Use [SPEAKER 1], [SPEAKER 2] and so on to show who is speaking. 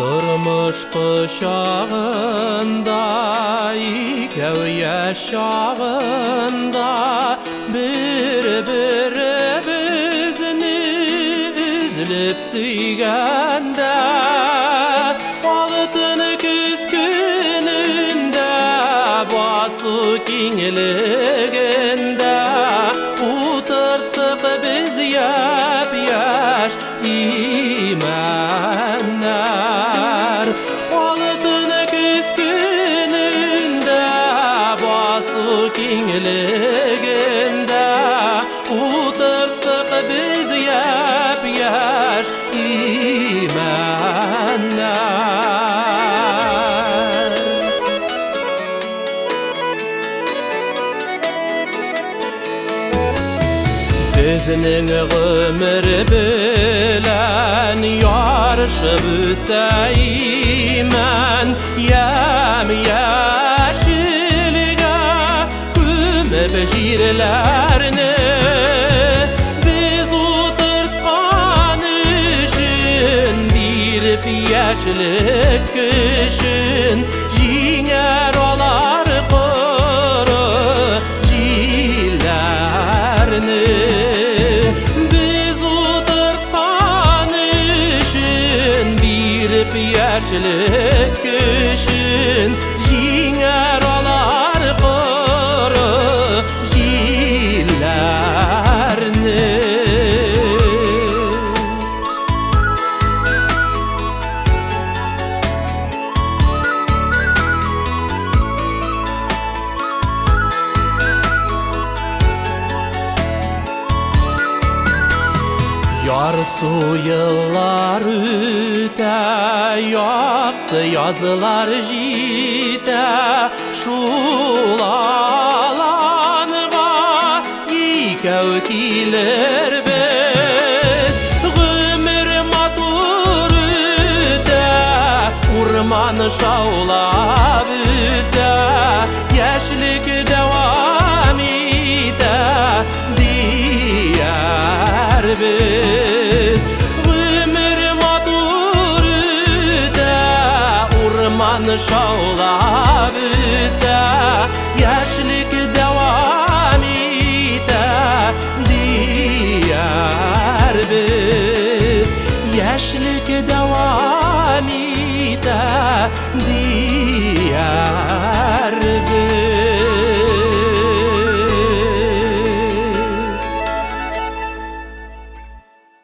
[SPEAKER 1] Тормыш кочагында, икәү яшь чагында, бер-беребезне өзелеп сөйгәндә, алтын көз көнендә, басу киңлегендә утырттык без япь-яшь имәннәр. Алтын көз көнендә, басу киңлегендә утырттык без япь-яшь имәннәр. Безнең гомер белән ярышып үсә имән, ямь-яшелгә күмеп җирләрне. Без утырткан өчен, биреп яшьлек көчен, җиңәр алар коры җилләрне. Без утырткан өчен, биреп яшьлек көчен, җиңәр алар коры җилләрне. Ярсу еллар үтә, якты язлар җитә, шул аланга икәү килербез. Гомер матур үтә, урман шаулап үсә, яшьлек дәвам итә диярбез. Гомер матур үтә, урман шаулап үсә, яшьлек дәвам итә диярбез. Яшьлек дәвам итә.